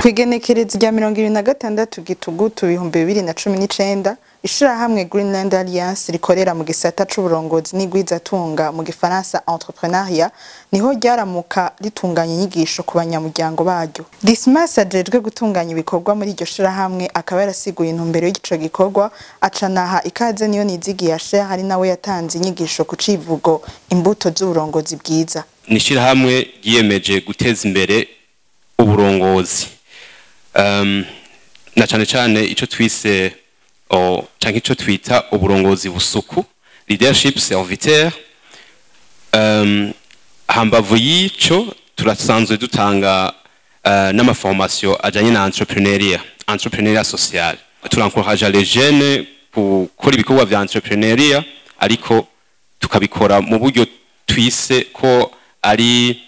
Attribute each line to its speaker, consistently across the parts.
Speaker 1: Kw'igenekerezo rya 26 Gitugutu 2019, ishirahamwe Greenland Alliance rikorera mu gisata c'uburongozi n'igwizatunga, mu gifaransa entrepreneuriat, niho ryaramuka ritunganya inyigisho ku banyamuryango baryo. Dismas ajejwe gutunganya ibikorwa muri iryo shirahamwe akaba yarasiguye intumbero y'ico gikorwa, acanaha ikaze niyo nizigiye Asher, hari nawe yatanze inyigisho ku civugo "Imbuto z'uburongozi bwiza".
Speaker 2: Ni ishirahamwe ryiyemeje guteza imbere uburongozi, na cane cane ico twise canke ico twita uburongozi busuku, leadership serviteur. Hambavu y'ico, turasanzwe dutanga n'ama formation ajanye na entrepreneuriat, entrepreneuriat social. Turankoraja les jeunes gukora ibikorwa vya entrepreneuriat, ariko tukabikora mu buryo twise ko ari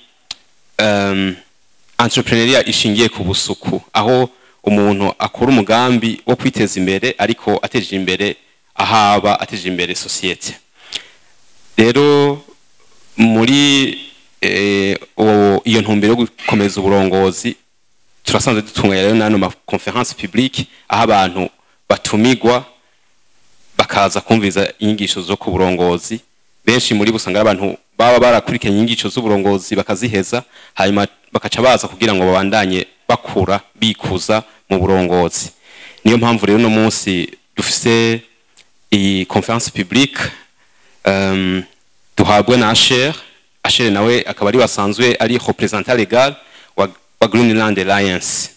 Speaker 2: entrepreneuriat ishingiye ku busuku, aho umuntu akora umugambi wo kwiteza imbere, ariko ateje imbere ahaba, ateje imbere société. Rero muri iyo ntumbero yo gukomeza uburongozi, turasanzwe dutunganya rero n'ano ma conférence publique, aho abantu batumigwa bakaza kumviza inyigisho zo ku burongozi. Benshi muri bo usanga ari abantu baba barakurikiranye inyigisho z'uburongozi bakaziheza, hanyuma bakaca baza kugira ngo babandanye bakura, bikuza mu burongozi. Niyo mpamvu rero uno munsi dufise iyi conférence publique duhabwe na Asher. Asher nawe akaba ari wasanzwe ari représentant légal wa Greenland Alliance.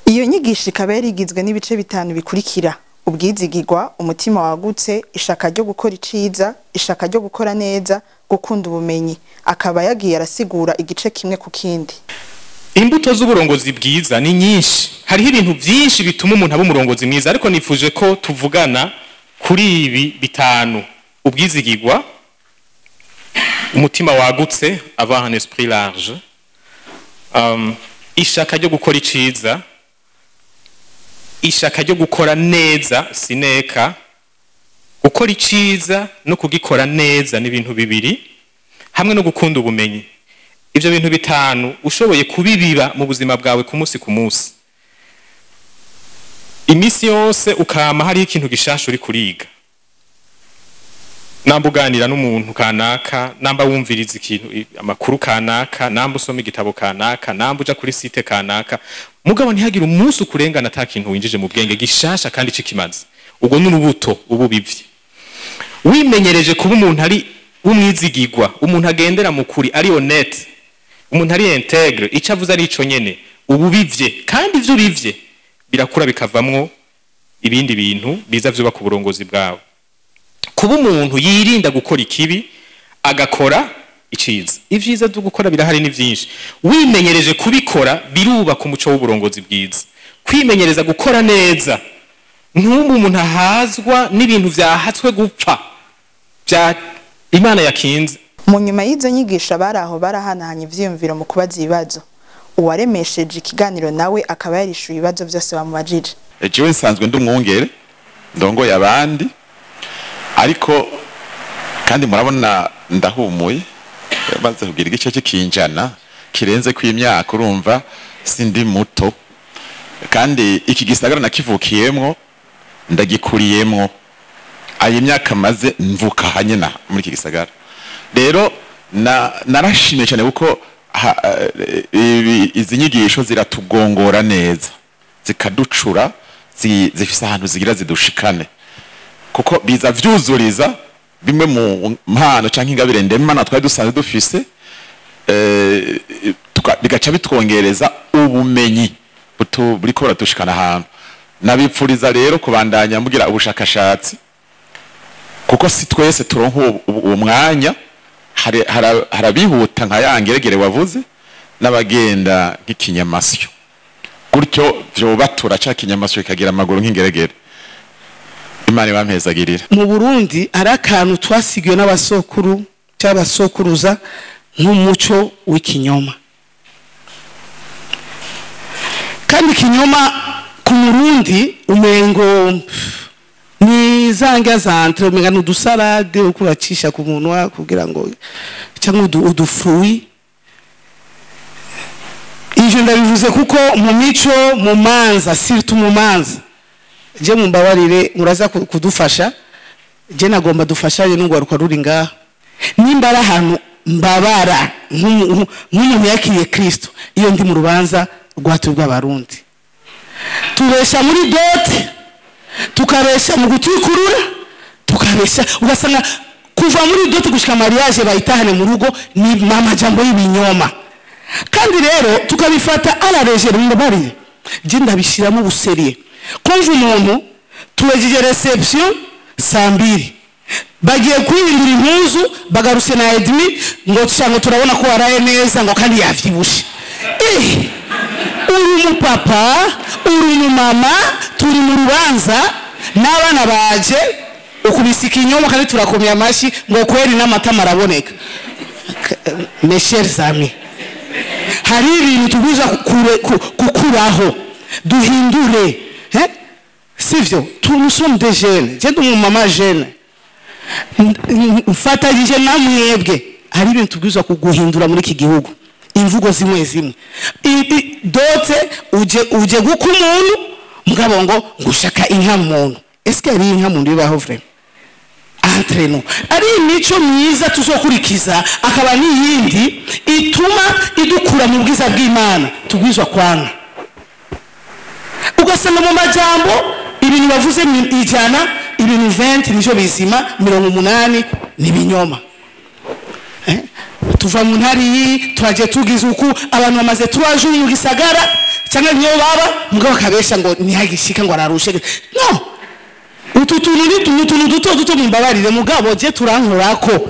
Speaker 1: Iyo nyigisho ikaba yari igizwe n'ibice bitanu bikurikira: ubwizigirwa, umutima wagutse, ishaka ryo gukora iciza, ishaka ryo gukora neza, gukunda ubumenyi. Akaba yagiye arasigura igice kimwe ku kindi.
Speaker 3: Imbuto z'uburongozi bwiza ni nyinshi. Hariho ibintu byinshi bituma umuntu aba umurongozi mwiza, ariko nifuje ko tuvugana kuri ibi bitanu: ubwizigirwa, umutima wagutse, avoir un esprit large, ishaka ryo gukora iciza, ishaka ryo gukora neza. Sineka gukora iciza no kugikora neza ni ibintu bibiri, hamwe no gukunda ubumenyi. Ibyo bintu bitanu ushoboye kubibiba mu buzima bwawe ku munsi ku munsi, iminsi yose ukama hariho ikintu gishasha uri kuriga, namba uganira n'umuntu kanaka, namba wumviriza ikintu, amakuru kanaka, namba usoma igitabo kanaka, namba uja kuri site kanaka, mugabo ntihagire umunsi ukurengana ata kintu winjije mu bwenge gishasha kandi cikimaze, ubwo ni urubuto ubu bivye. Wimenyereje kuba umuntu ari w'umwizigirwa, umuntu agendera mu kuri, ari honnête, umuntu ari intègre, icyo avuze ari ico nyene, ubu bivye. Kandi ivyo bivye birakura, bikavamwo ibindi bintu biza vyubaka uburongozi bwawe. Kuba umuntu yirinda gukora ikibi, agakora iciza. Ivyiza byo gukora birahari, ni vyinshi. Wimenyereje kubikora, birubaka umuco w'uburongozi bwiza. Kwimenyereza gukora neza, ntubu umuntu ahazwa n'ibintu vyahatswe gupfa bya Imana yakinze.
Speaker 1: Mu nyuma y'izo nyigisho, abari aho barahanahanye ivyiyumviro mu kubaza ibibazo. Uwaremesheje ikiganiro nawe akaba yarishuye ibibazo byose bamubajije.
Speaker 4: Jewe nsanzwe ndi umwungere, ndongoye abandi, ariko kandi murabona ndahumuye, maze kugira igice cy'ikinjana kirenze kw'imyaka. Urumva sindi muto, kandi iki gisagara nakivukiyemwo, ndagikuriyemwo. Ayo myaka maze mvuka hanyena muri iki gisagara. Rero narashimye cyane kuko izi nyigisho ziratugongora neza, zikaducura, zifise ahantu zigira zidushikane, kuko biza vyuzuriza bimwe mu mpano canke ingabire ndemana twari dusanzwe dufise, bigaca bitwongereza ubumenyi buriko buradushikana ahantu. Nabipfuriza rero kubandanya mugira ubushakashatsi, kuko si twese turonka uwo mwanya. Harabihuta nka ya ngeregere wavuze, n'abagenda nk'ikinyamasyo gutyo, vyobatura ca kinyamasyo kikagira amaguru nk'ingeregere. Imana ibampezagirira.
Speaker 5: Mu Burundi hari akantu twasigiwe n'abasokuru cy'abasokuruza nk'umuco w'ikinyoma. Kandi ikinyoma ku Murundi umengo ni za ndya za entrée, umenga ni udu salade uko uracisha ku munwa kugira ngo, cyangwa udu fruit. Ivyo Ibi ndabivuze kuko mu mico, mu manza, surtout mu manza, je mumbabarire, muraza kudufasha. Je nagomba dufashanye n'ungwaruka ruri ngaha. Nimba ari ahantu mbabara nk'umuntu yakiriye Kristo, iyo ndi mu rubanza rwatubwa Abarundi, tubesha muri dot, tukabesha mu gutwikurura, tukabesha, ugasanga kuva muri dot gushika mariage bayitahane mu rugo ni amajambo y'ibinyoma. Kandi rero tukabifata à la légère. Mumbabarire, je ndabishiramo ubu sérieux. Kumva umuntu, tuwejeje réception saa 2, bagiye kwihindura impuzu, bagarutse na edmi ngo ngo turabona ko waraye neza, ngo kandi yavyibushe. Uri umupapa, uri umumama, turi mu rubanza n'abana baje, ukubise ikinyoma kandi turakomeye amashyi ngo kweri n'amatama araboneka. Mes chers amis, hari ibintu tubwiza gukuraho, duhindure, eh? Sivyo? Nous sommes des jeunes. Je ndi umumama jeune, mfatanyije na mwebwe. Hari ibintu tubwirizwa kuguhindura muri iki gihugu, imvugo zimwe zimwe. Dot uje guka umuntu, mugabo ngo ngushaka inka muntu. Eske ari inka muntu bibaho vraiment entre nous? Ari imico myiza tuzokurikiza, akaba n'iyindi ituma idukura mu bwiza bw'Imana tubwizwa kwanga. Ugasanga mu majambo ibintu bavuze 100, ibintu 20 nivyo bizima, 80 ni binyoma. Tuva mu ntari iyi twaje tugize uku, abantu bamaze 3 jours mu gisagara cyangwa niyo baba, mugabo akabesha ngo ntihagishika, ngo ararushe. No utu tuntu ni utuntu duto duto, mumbabarire, mugabo je turankorako,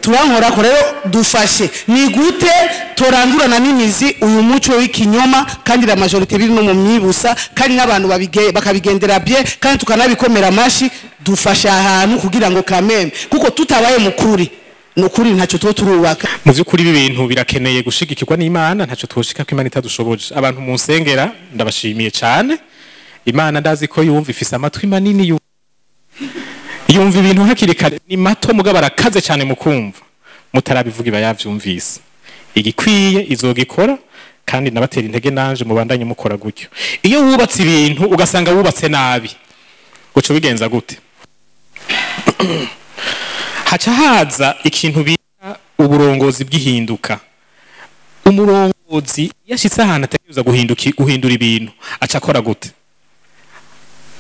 Speaker 5: turankorako. Rero dufashe, ni gute torandurana n'imizi uyu muco w'ikinyoma? Kandi la majorité biri no mu myibusa, kandi n'abantu bakabigendera bien, kandi tukanabikomera amashi. Dufashe ahantu kugira ngo kameme, kuko tutabaye mukuri nukuri ntacyo tuba turubaka.
Speaker 3: Mu by'ukuri ibi bintu birakeneye gushigikirwa n'Imana. Ntacyo twoshika ko Imana itadushoboje. Abantu munsengera, ndabashimiye cyane. Imana ndazi ko yumva, ifise amatwi manini, yumva ibintu hakiri kare. Ni mato mugabo arakaze cyane mu kumva. Mutarabivuga iba yavyumvise. Igikwiye izogikora, kandi nabatera intege nanje mubandanye mukora gutyo. Iyo wubatse ibintu ugasanga wubatse nabi, uca ubigenza gute? Haca haza ikintu bita uburongozi bw'ihinduka. Umurongozi iyo ashitse ahantu ategerezwa guhindura ibintu, aca akora gute?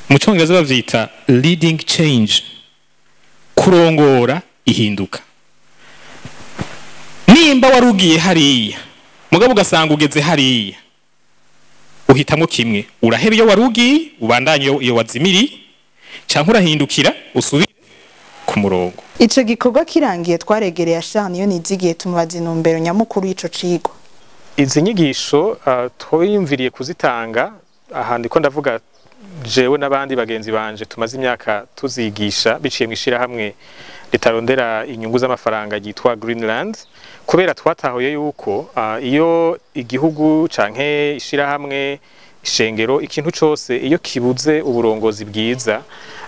Speaker 3: Mu Cyongereza bavyita leading change, kurongora ihinduka. Nimba wari ugiye hariya mugabo ugasanga ugeze hariya, uhitamwo kimwe: uraheba iyo wari ugiye, ubandanye iyo wazimiriye, canke urahindukira usubire ku murongo.
Speaker 1: Ico gikorwa kirangiye, twaregereye Ashani niyo nizigiye, tumubaza intumbero nyamukuru y'ico cigwa.
Speaker 3: Izi nyigisho twiyumviriye kuzitanga aha, ndiko ndavuga jewe n'abandi bagenzi banje tumaze imyaka tuzigisha biciye mu ishirahamwe ritarondera inyungu z'amafaranga ryitwa Greenland, kubera twatahuye yuko iyo igihugu canke ishirahamwe, ishengero, ikintu cose, iyo kibuze uburongozi bwiza,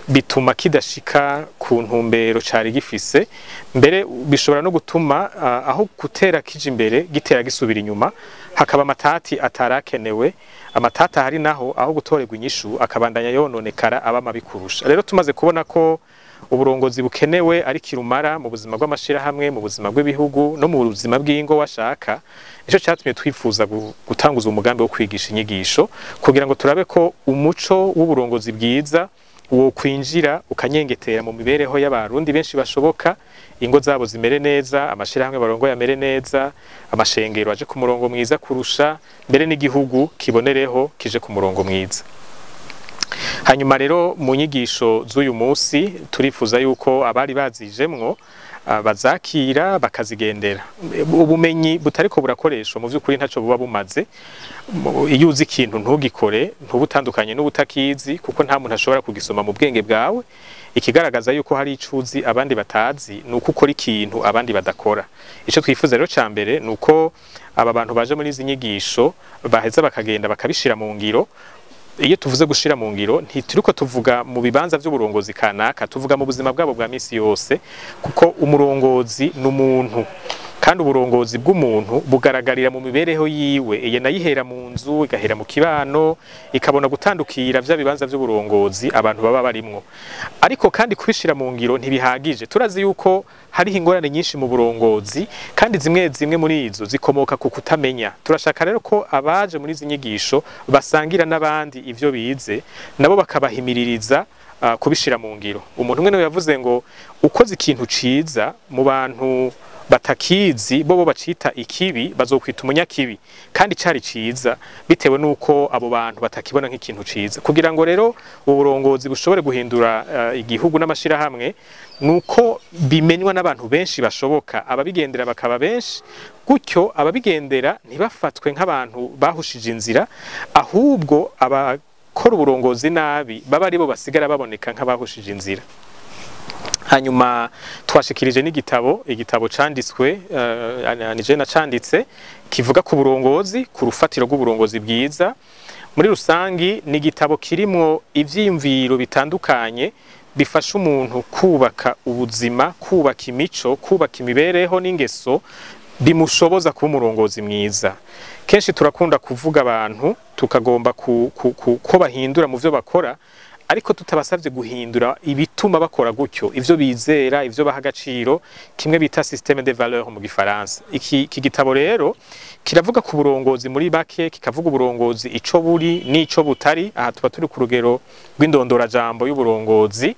Speaker 3: bituma kidashika ku ntumbero cari gifise. Mbere bishobora no gutuma aho gutera kija imbere gitera gisubira inyuma, hakaba amatati atarakenewe. Amatati ahari naho, aho gutorerwa inyishu, akabandanya yononekara, aba mabi kurusha. Rero tumaze kubona ko uburongozi bukenewe ari kirumara mu buzima bw'amashirahamwe, mu buzima bw'ibihugu no mu buzima bw'ingo washaka, nico cyatumye twifuza gutanguza umugambi wo kwigisha inyigisho kugira ngo turabe ko umuco w'uburongozi bwiza wo kwinjira ukanyengetera mu mibereho y'Abarundi benshi bashoboka, ingo zabo zimere neza, amashirahamwe barongoye amere neza, amashengero aje ku murongo mwiza kurusha, mbere n'igihugu kibonereho kije ku murongo mwiza. Hanyuma rero mu nyigisho z'uyu munsi turifuza yuko abari bazijemwo bazakira bakazigendera. Ubumenyi butariko burakoreshwa mu by'ukuri ntaco buba bumaze. Iyo uzi ikintu ntugikore, ntubutandukanye n'ubutakizi, kuko nta muntu ashobora kugisoma mu bwenge bwawe. Ikigaragaza yuko hari icuzi abandi batazi ni uko ukora ikintu abandi badakora. Ico twifuza rero ca mbere ni uko aba bantu baje muri izi nyigisho baheza bakagenda bakabishira mu ngiro. Iyo tuvuze gushira mu ngiro, ntituriko tuvuga mu bibanza by'uburongozi kanaka, tuvuga mu buzima bwabo bwa misi yose, kuko umurongozi ni umuntu. Kandi uburongozi bw'umuntu bugaragarira mu mibereho yiwe, iye nayihera mu nzu, igahera mu kibano, ikabona gutandukira vya bibanza vy'uburongozi abantu baba barimwo. Ariko kandi kubishira mu ngiro ntibihagije. Turazi yuko hariho ingorane nyinshi mu burongozi, kandi zimwe zimwe muri izo zikomoka ku kutamenya. Turashaka rero ko abaje muri izi nyigisho basangira n'abandi ivyo bize, nabo bakabahimiririza kubishira mu ngiro. Umuntu umwe niwe yavuze ngo ukoze ikintu ciza mu bantu batakizi, bo bacita ikibi, bazokwita umunyakibi, kandi cari ciza bitewe nuko abo bantu batakibona nk'ikintu ciza. Kugira ngo rero uburongozi bushobore guhindura igihugu n'amashirahamwe, nuko bimenywa n'abantu benshi bashoboka, ababigendera bakaba benshi, gutyo ababigendera ntibafatwe nk'abantu bahushije inzira, ahubwo abakora uburongozi nabi baba aribo basigara baboneka nk'abahushije inzira. Hanyuma twashikirije n'igitabo, igitabo canditswe nije nacanditse, kivuga ku burongozi, ku rufatiro rw'uburongozi bwiza. Muri rusangi ni igitabo kirimwo ivyiyumviro bitandukanye bifasha umuntu kubaka ubuzima, kubaka imico, kubaka imibereho n'ingeso bimushoboza kuba umurongozi mwiza. Kenshi turakunda kuvuga abantu tukagomba ko bahindura mu vyo bakora, ariko tutabasavye guhindura ibituma bakora gutyo, ivyo bizera, ivyo baha agaciro, kimwe bita système de valeur mu gifaransa. Iki gitabo rero kiravuga ku burongozi muri bake, kikavuga uburongozi ico buri n'ico butari. Aha tuba turi ku rugero rw'indondorajambo y'uburongozi.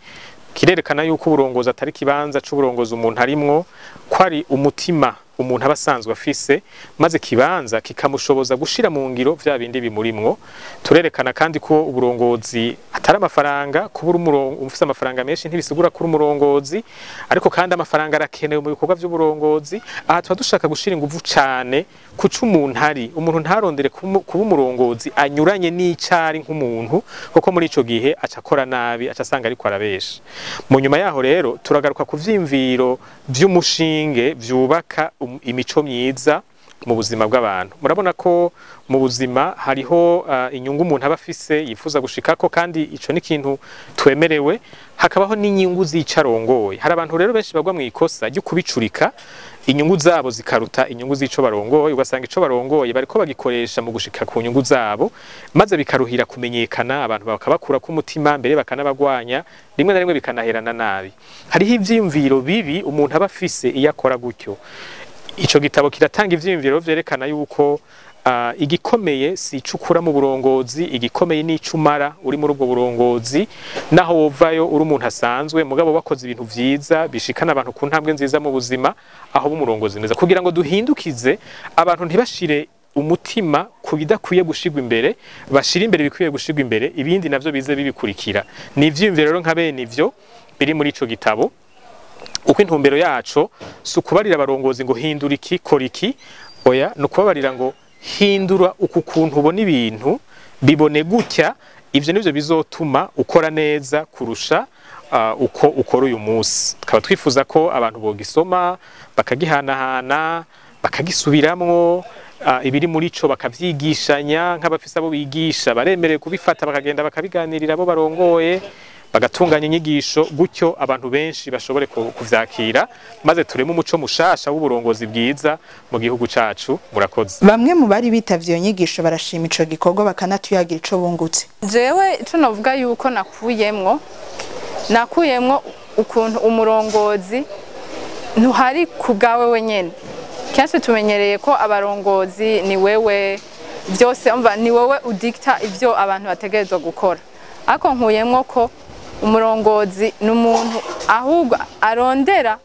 Speaker 3: Kirerekana yuko uburongozi atari kibanza c'uburongozi umuntu arimwo, ko ari umutima umuntu aba asanzwe afise, maze kibanza kikamushoboza gushira mu ngiro vya bindi bimurimwo. Turerekana kandi ko uburongozi atari amafaranga, kuba ufise amafaranga menshi ntibisigura kuri umurongozi, ariko kandi amafaranga arakenewe mu bikorwa vy'uburongozi. Aha tuba dushaka gushira inguvu cane kuco umuntu ari, umuntu ntarondere kuba umurongozi anyuranye n'icari nk'umuntu, kuko muri ico gihe aca akora nabi, aca asanga ariko arabesha. Mu nyuma yaho rero turagaruka ku vyiyumviro vy'umushinge vyubaka imico myiza mu buzima bw'abantu. Murabona ko mu buzima hariho inyungu umuntu aba afise yifuza gushikako, kandi ico ni ikintu twemerewe, hakabaho n'inyungu z'icarongoye. Hari abantu rero benshi bagwa mu ikosa ryo kubicurika, inyungu zabo zikaruta inyungu z'ico barongoye, ugasanga ico barongoye bariko bagikoresha mu gushika ku nyungu zabo, maze bikaruhira kumenyekana, abantu bakabakura ku mutima, mbere bakanabagwanya, rimwe na rimwe bikanaherana nabi. Hariho ivyiyumviro bibi umuntu aba afise iyo akora gutyo. Ico gitabo kiratanga ivyiyumviro vyerekana yuko igikomeye si icukura mu burongozi, igikomeye ni icumara uri muri ubwo burongozi, naho wovayo uri umuntu asanzwe, mugabo wakoze ibintu vyiza bishikana abantu ku ntambwe nziza mu buzima, aho b'umurongozi neza. Kugira ngo duhindukize abantu ntibashire umutima ku bidakwiye gushigwa imbere, bashire imbere bikwiye gushigwa imbere, ibindi navyo bize bibikurikira. Ni ivyiyumviro rero nka bene ivyo biri muri ico gitabo. Uko intumbero yaco si ukubarira abarongozi ngo hindura iki, kora iki, oya, ni ukubabarira ngo hindura uku kuntu ubona ibintu, bibone gutya, ivyo nivyo bizotuma ukora neza kurusha uko ukora uyu munsi. Tukaba twifuza ko abantu bogisoma, bakagihanahana, bakagisubiramwo, ibiri muri ico bakavyigishanya, nk'abafise abo bigisha baremerewe kubifata bakagenda bakabiganirira abo barongoye, bagatunganya inyigisho, gutyo abantu benshi bashobore kuvyakira, maze tureme umuco mushasha w'uburongozi bwiza mu gihugu cacu. Murakoze.
Speaker 1: Bamwe mu bari bitavye iyo nyigisho barashima ico gikorwa, bakanatuyagira ico bungutse.
Speaker 6: Jewe ico novuga yuko nakuyemwo ukuntu umurongozi ntuhari ku bwawe wenyene. Kenshi tumenyereye ko abarongozi ni wewe byose, umva ni wewe udikta ivyo abantu bategerezwa gukora, ariko nkuyemwo ko umurongozi ni umuntu ahubwo arondera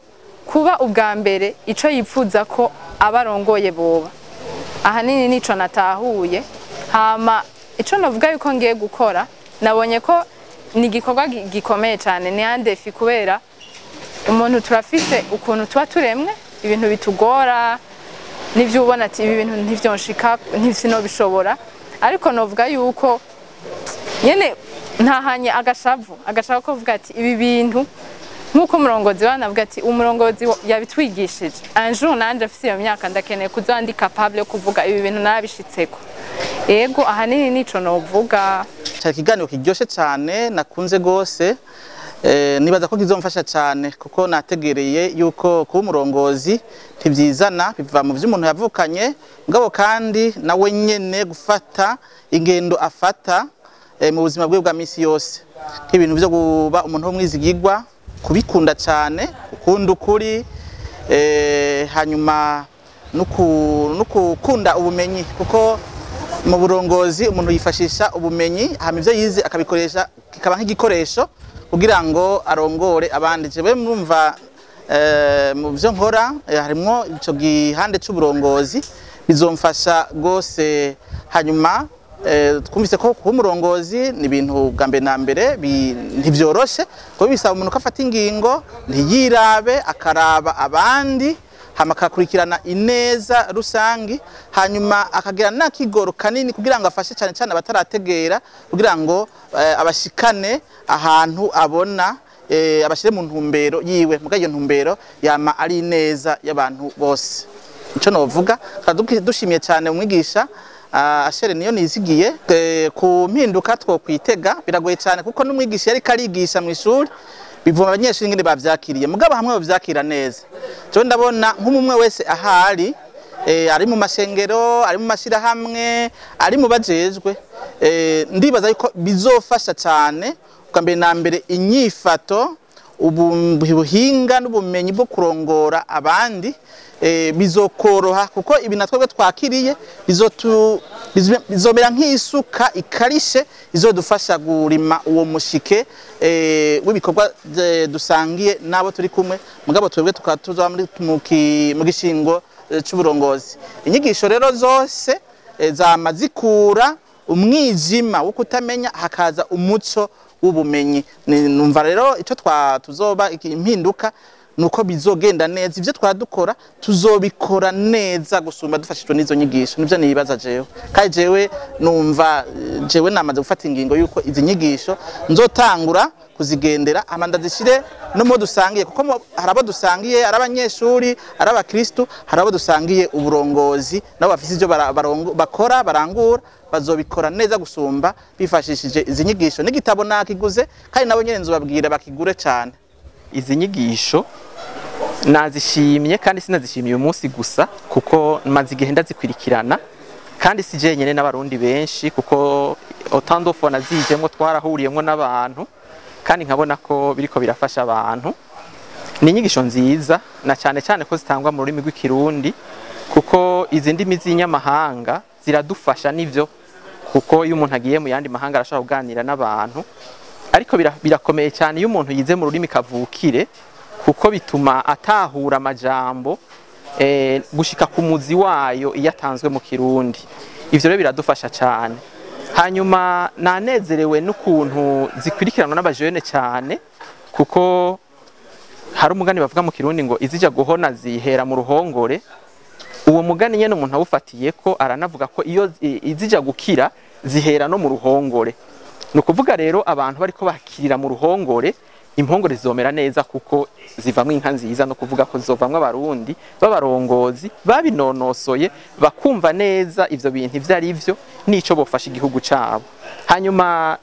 Speaker 6: kuba ubwa mbere ico yipfuza ko abarongoye boba. Ahanini nico natahuye. Hama ico navuga yuko ngiye gukora, nabonye ko ni igikorwa gikomeye cyane, ni andefi, kubera umuntu turafise ukuntu tuba turemwe, ibintu bitugora nivyo ubona ati ibi bintu ntivyonshika, ntisinobishobora. Ariko novuga yuko nyene ntahanye agashavu, agashaka kuvuga ati ibi bintu nkuko umurongozi wanavuga ati umurongozi yabitwigishije, un jour nanje afise iyo myaka ndakeneye kuzoba ndi capable yo kuvuga ibi bintu narabishitseko. Ego ahanini nico novuga.
Speaker 7: Cari ikiganiro kiryoshe cyane nakunze gose. Nibaza ko kizomfasha cyane kuko nategereye yuko kuba umurongozi ntibyizana, biva mu byo umuntu yavukanye, mugabo kandi nawe nyene gufata ingendo afata mu buzima bwe bwa misi yose, nk'ibintu byo kuba umuntu w'umwizigirwa, kubikunda cyane, gukunda ukuri, hanyuma no gukunda ubumenyi, kuko mu burongozi umuntu yifashisha ubumenyi, hama ivyo yize akabikoresha kikaba nk'igikoresho kugira ngo arongore abandi. Jewe murumva mu byo nkora harimwo ico gihande c'uburongozi, bizomfasha gose. Hanyuma twumvise ko kuba umurongozi ni ibintu bwa mbere na mbere ntivyoroshe, kuko bisaba umuntu ko afata ingingo ntiyirabe, akaraba abandi, hama akakurikirana ineza rusangi, hanyuma akagira n'akigoro kanini kugira ngo afashe cyane cyane abatarategera, kugira ngo abashikane ahantu abona, abashire mu ntumbero yiwe, muga iyo ntumbero yama ari ineza y'abantu bose. Ico novuga, dushimiye cyane umwigisha Ashere niyo nizigiye. Ku mpinduka twokwitega biragoye cyane, kuko n'umwigisha yariko arigisha mu ishuri bivuma abanyeshuri ingene bavyakiriye, mugabo hamwe bavyakira neza. Jewe ndabona nk'umwe wese ahari, ari mu mashengero, ari mu mashirahamwe, ari mu bajejwe, ndibaza yuko bizofasha cyane bwa mbere na mbere inyifato, ubuhinga n'ubumenyi bwo kurongora abandi, bizokoroha, kuko ibi natwebwe twakiriye bizomera nk'isuka ikarishe izodufasha gurima uwo mushike w'ibikorwa dusangiye nabo turi kumwe, mugabo twebwe tukaba tuza mu gishingo c'uburongozi. Inyigisho rero zose zama zikura umwijima wo kutamenya, hakaza umuco w'ubumenyi. Numva rero ico tuzoba impinduka nuko bizogenda neza, ivyo twadukora tuzobikora neza gusumba dufashijwe n'izo nyigisho. Nivyo nibaza jewe, kandi jewe numva jewe namaze gufata ingingo yuko izi nyigisho nzotangura kuzigendera, hama ndazishire no mu dusangiye, kuko hari abo dusangiye, ari abanyeshuri, ari abakristu, hari abo dusangiye uburongozi, nabo bafise ivyo bakora barangura, bazobikora neza gusumba bifashishije izi nyigisho. N'igitabo nakiguze, kandi nabo nyene nzobabwira bakigure cyane.
Speaker 8: Izi nyigisho nazishimye, kandi sinazishimiye umunsi gusa, kuko maze igihe ndazikwirikirana, kandi si jenyene n'abarundi benshi, kuko otandofo nazijemwo twarahuriyemwo n'abantu, kandi nkabona ko biriko birafasha abantu. Ni inyigisho nziza, na cyane cyane ko zitangwa mu rurimi rw'ikirundi, kuko izi ndimi z'inyamahanga ziradufasha nivyo, kuko iyo umuntu agiye mu yandi mahanga arashobora kuganira n'abantu, ariko birakomeye cyane iyo umuntu yize mu rurimi kavukire, kuko bituma atahura amajambo gushika ku muzi wayo iyo atanzwe mu kirundi. Ivyo rero biradufasha cyane. Hanyuma nanezerewe n'ukuntu zikwirikiranwa n'abajene cyane, kuko hari umugani bavuga mu kirundi ngo izija guhona zihera mu ruhongore. Uwo mugani nyene umuntu awufatiye ko aranavuga ko iyo izija gukira zihera no mu ruhongore. Ni ukuvuga rero abantu bariko bakirira mu ruhongore, impongore zizomera neza, kuko zivamwo inka nziza, no kuvuga ko zizovamwo abarundi b'abarongozi babinonosoye, bakumva neza ivyo bintu ivyo ari vyo n'ico bofasha igihugu cabo. Hanyuma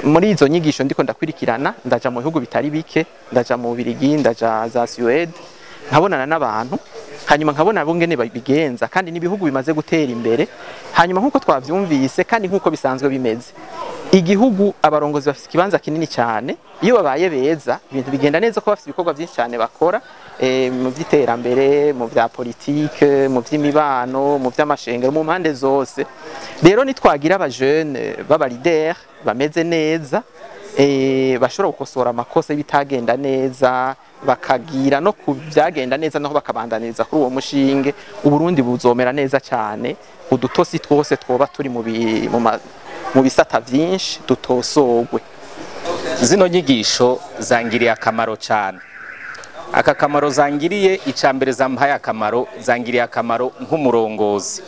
Speaker 8: muri izo nyigisho ndiko ndakwirikirana, ndaja mu bihugu bitari bike, ndaja mu Bubiligi, ndaja za Suède, nkabonana n'abantu, hanyuma nkabona abo ngene babigenza, kandi n'ibihugu bimaze gutera imbere. Hanyuma nkuko twavyumvise kandi nkuko bisanzwe bimeze, igihugu abarongozi bafise ikibanza kinini cyane, iyo babaye beza ibintu bigenda neza, ko bafise ibikorwa byinshi cyane bakora, mu by'iterambere, mu bya politike, mu by'imibano, mu by'amashengero, mu mpande zose. Rero nitwagira abajene b'aba leader bameze neza, bashobora gukosora amakosa y'ibitagenda neza, bakagira no kubyagenda neza, naho bakabandaniriza kuri uwo mushinge, Uburundi buzomera neza cyane. Udutosi twose twoba turi mu bisata byinshi dutosogwe.
Speaker 9: Zino nyigisho zangiriye akamaro cyane. Aka kamaro zangiriye, icambere zampaye akamaro, zangiriye akamaro nk'umurongozi.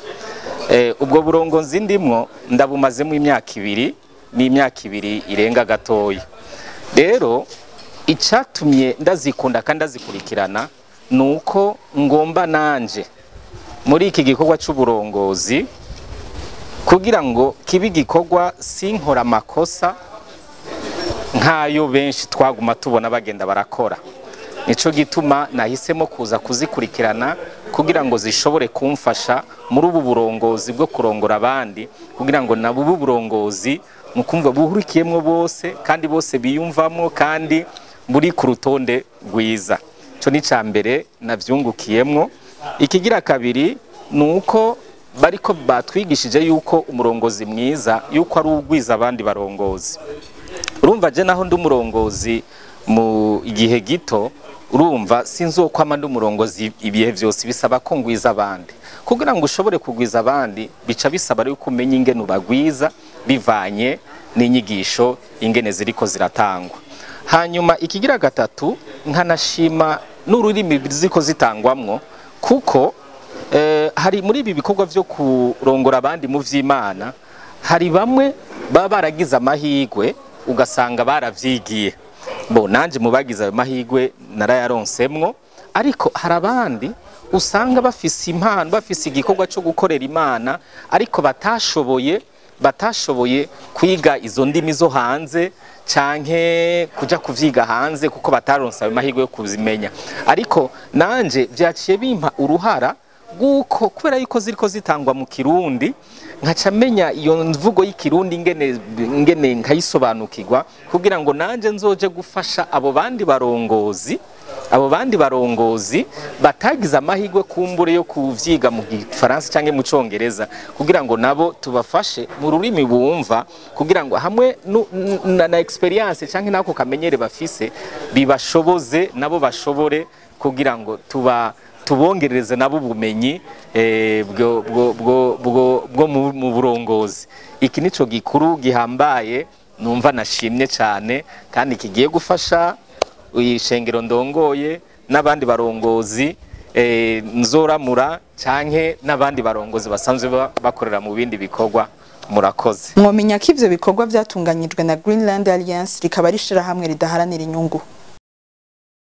Speaker 9: Ubwo burongozi ndimwo ndabumazemo imyaka ibiri, n'imyaka ibiri irenga gatoya. Rero icatumye ndazikunda kandi ndazikurikirana nuko ngomba nanje muri iki gikorwa c'uburongozi, kugira ngo kibe igikorwa sinkora amakosa, Nk'ayo benshi twaguma tubona bagenda barakora. Nico gituma nahisemo kuza kuzikurikirana kugira ngo zishobore kumfasha muri ubu burongozi bwo kurongora abandi, kugira ngo nabo ubu burongozi mukumva buhurikiyemwo bose kandi bose biyumvamo kandi buri ku rutonde rwiza. Ico ni ca mbere navyungukiyemwo. Ikigira kabiri nuko bariko batwigishije yuko umurongozi mwiza yuko ari ugwiza abandi barongozi. Urumva je naho ndi umurongozi mu gihe gito, urumva sinzokwama ndi umurongozi ibihe vyose, bisaba ko ngwiza abandi. Kugira ngo ushobore kugwiza abandi bica bisaba yuko umenya ingene ubagwiza bivanye n'inyigisho ingene ziriko ziratangwa. Hanyuma ikigira gatatu, nkanashima n'ururimi ziriko zitangwamwo, kuko hari muri ibi bikorwa vyo kurongora abandi mu vy'Imana hari bamwe baba baragize amahigwe ugasanga baravyigiye. Bo nanje mu bagize ayo mahigwe narayaronsemwo, ariko hari abandi usanga bafise impano, bafise igikorwa cyo gukorera Imana, ariko batashoboye kwiga izo ndimi zo hanze canke kuja kuvyiga hanze kuko bataronse ayo mahigwe yo kuzimenya. Ariko nanje vyaciye bimpa uruhara guko kubera yuko ziriko zitangwa mu Kirundi, nkaca menya iyo mvugo y'ikirundi ingene nkayisobanukirwa, kugira ngo nanje nzoje gufasha abo bandi barongozi batagize amahigwe kumbure yo kuvyiga mu Gifaransa canke mu Congereza, kugira ngo nabo tubafashe mu rurimi bumva, kugira ngo hamwe na experience canke nako kamenyere bafise bibashoboze nabo bashobore, kugira ngo tubongerereze nabo ubumenyi bwo mu burongozi. Iki nico gikuru gihambaye numva nashimye cyane, kandi kigiye gufasha ishengero ndongoye n'abandi barongozi nzoramura canke n'abandi barongozi basanzwe bakorera mu bindi bikorwa. Murakoze.
Speaker 1: Mwomenya ko ivyo bikorwa vyatunganyijwe na Greenland Alliance, rikaba rishira hamwe ridaharanira inyungu.